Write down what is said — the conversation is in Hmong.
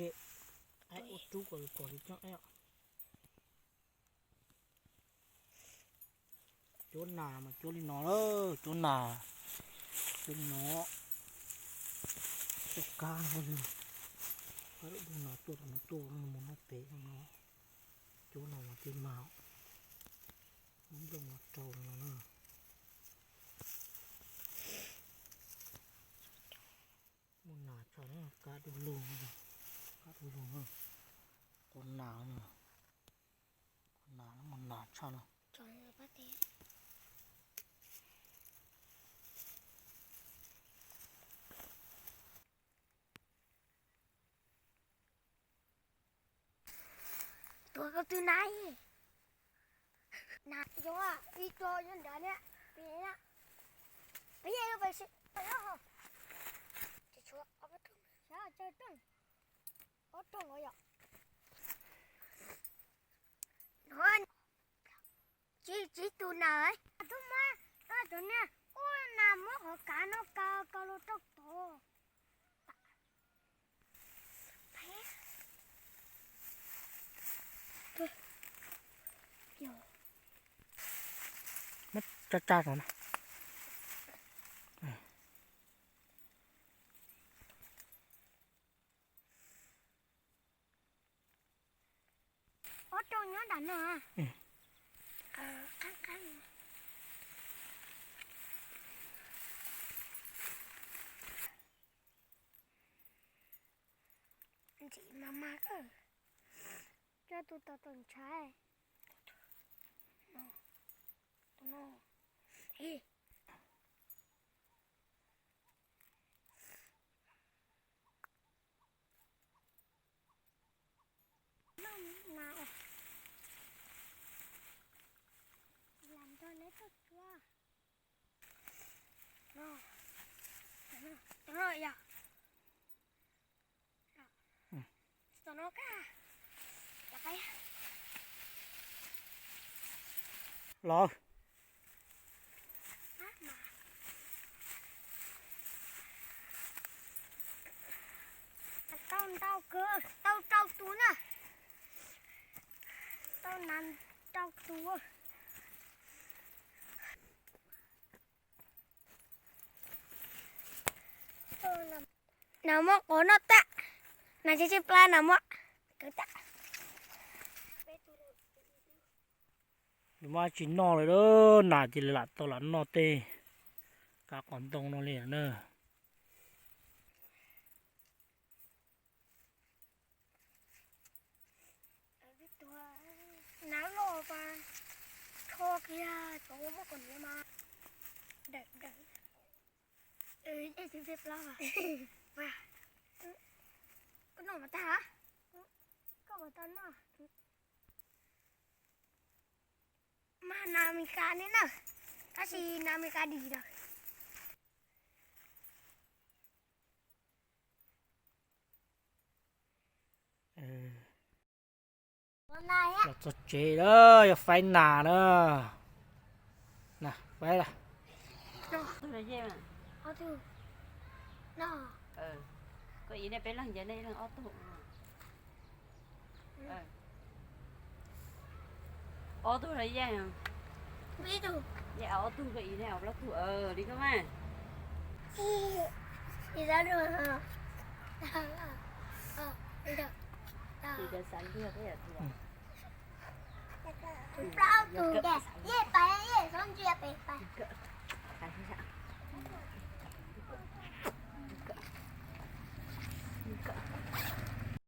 Ua rub kom pom li coob. Cuab nas mas cuab li no lawm, cuab nas, cuab li no, cuab kab no, kab lub no tuaj, no tuaj mus noj pem no, cuab no mas tij mas, muab nplooj no rau no na. Muaj nas tshaj, kab du lug, kab du lug, quav nas, quav nas, muaj nas tshaj no. Tuav koj twg na, nas yog ib co nyob nrad ne, peb yeej peb sib, ces tshuav ob peb rooj, xyov tsawg rooj, ob rooj os yom. Tsis, tsis tus nas, tub muab cov niag ub nas muab qhov kav no kaw kaw los rau tod. Muab tsa tsa rau na. Ob rooj nyob nram no. Ntxim mas mas kawg. Coj tus tau tau ntshai. Tus no. Ib. Lam nrog neb tuaj cuab. Tus no yog. Tus no ka. Los. Tau ntau kawg, tau rau tus na. Tau nas rau tus. Nas muab quav noj tag, nas tsib tsib plab nas muab kwv tag. Muab tsis noj lawm, nas cia li lam tau lam noj tej kav qos ntoo no li na. Nas loj pas, tsho kiag cov muab kom niam mas. Dawm dawm. Ej, tsib tsib plab. Koj noj mas tag hab? Koj puas tau noj? Mas nas Amelikas ne na, tab sis nas Amelikas dim lawm. Los txog tsev lawm, yog faib nas na. Faib lawm. Koj ib nej peb leeg, ces nej ib leeg ob tug. Ob tug los yeej. Yeej ob tug, koj ib nej ob plaub tug li koj mas. Plaub tug, yeej pais, yeej txhob ntsia pem pais.